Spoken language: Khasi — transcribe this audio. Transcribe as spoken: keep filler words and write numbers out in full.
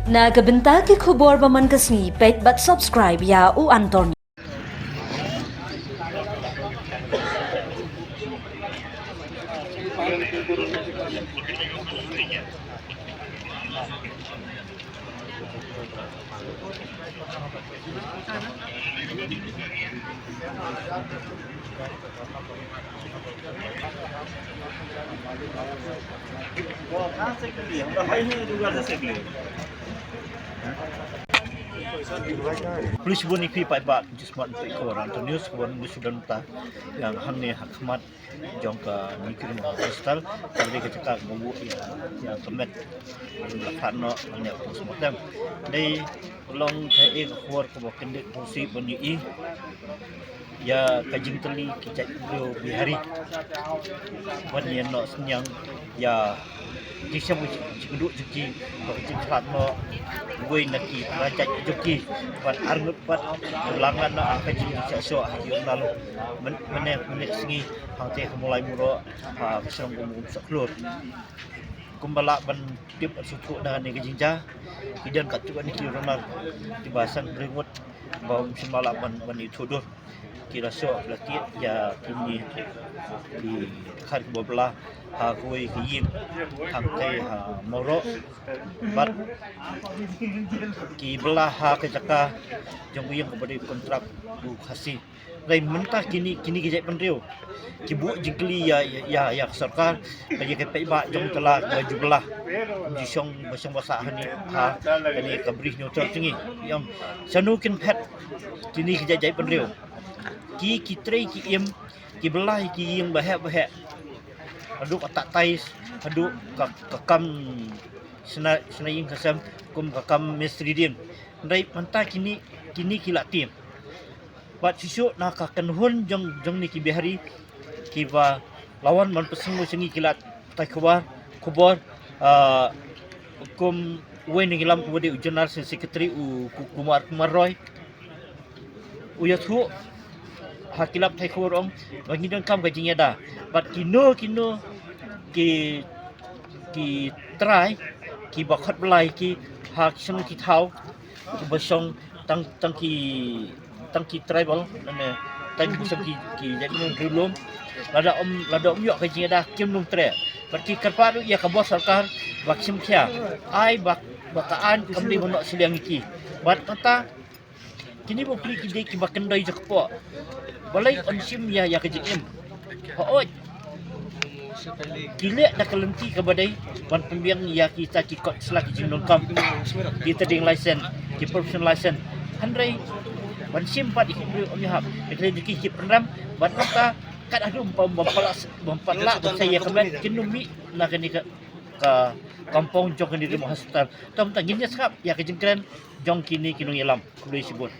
Na ka bynta ki khubor ba man ka sngi, peit bad subscribe ïa U Anthony. Khublei shibun ïa phi paidbah, just mat phi khubor Anthony News, khubor ngi shu don mynta ïa hangne ha khmat jong kane ka Ri Mawhastal, ka dei ka jaka kaba buh ïa, ïa ka met. Ym la khan noh hangne ha post mortem. Dei long kaei ka khubor kaba kyndit kaba sih ban ïohi ïa ka jingtylli ki jait briew Bihari ban ïa noh synñiang ïa ki shem ki jingduh jong ki, ba ka jingkhlad noh uwei na ki para jait jong ki, bad arngut bad lang lad noh ha ka jingshah shoh ha ki ïing nalor mynne mynne ka sngi hangtei ha Mawlai Muro, ha ka shnong Umsakhlur. Kumba lah ban tip sngewthuh na kane ka jingjia, ki don katto katne ki runar kiba san ringwut ba ym shym la lah ban, ban ithuh dur. Ki la shoh la tied ïa kine ki khar kiba bylla ha kawei ka ïing hangtei ha Mawroh, bad ki bylla ha ka jaka jong ka ïing kaba dei kontrak u Khasi. Hynrei mynta kine, kine ki jaitbynriew ki buh jingkylli ïa, ïa, ïa, ïa ka sorkar, ïa ka paidbah jong ka la, ïa ju bylla, ju shong ba shong ba sah hangne ha kane ka Bri Hynñiewtrep jong ngi. Ïa, shano kin phet kine ki jait, jaitbynriew? Ki, ki trei ki im, ki bylla ïa ki ïing ba heh ba heh, haduh ka tak tais, haduh ka, ka kam shna, shna ïing shna sem kum ka kam mistri dien. Hynrei mynta kine, kine ki la tiem. Bad shisha na ka kynhun jong, jong kine ki Bihari kiba la wan ban pynsngew sha ngi ki lad pathai khubor, khubor, ah, kum uwei na ki lam uba dei u General Secretary u Ku-, Kumar, Kumar Roy. U ïathuh ha ki lad pathai khubor, ong ba ngi donkam ka jingïada. Bad kino kino ki, ki trai kiba khot blai ki ha ki shnong ki thaw, kiba shong tang, tang ki, tang ki tribal, ne, tang kiba shong ki, ki jaitbynriew lum. Lada ym, lada ym ïoh ka jingïada kim nang treh. Bad ki kyrpad ruh ïa ka bor sorkar ba ki shim khia, ai ba, ba ka aiñ kam dei ban noh shiliang ïa ki. Bad kata kine bapli ki dei kiba kyndoi jaka kpoh. Balei yn shim ïa, ïa ka jingim? Hooid, ki leh da ka lynti kaba dei ban pynbiang ïa kita ki kot sla ki jingdonkam, ki trading license, ki professional license. Hynrei ban shim pat ïa ki briew ym ïahap. Ïa ki leh ki, ki pynrem bad mynta kat haduh ban, ban pat lah, ban pat lah ban sa ïa ka met kin ym mih na kane ka, ka compound jong kane Ri Mawhastal. Te mynta ngin ïa sngap ïa ka jingkren jong kine ki nongïalam. Khublei shibun.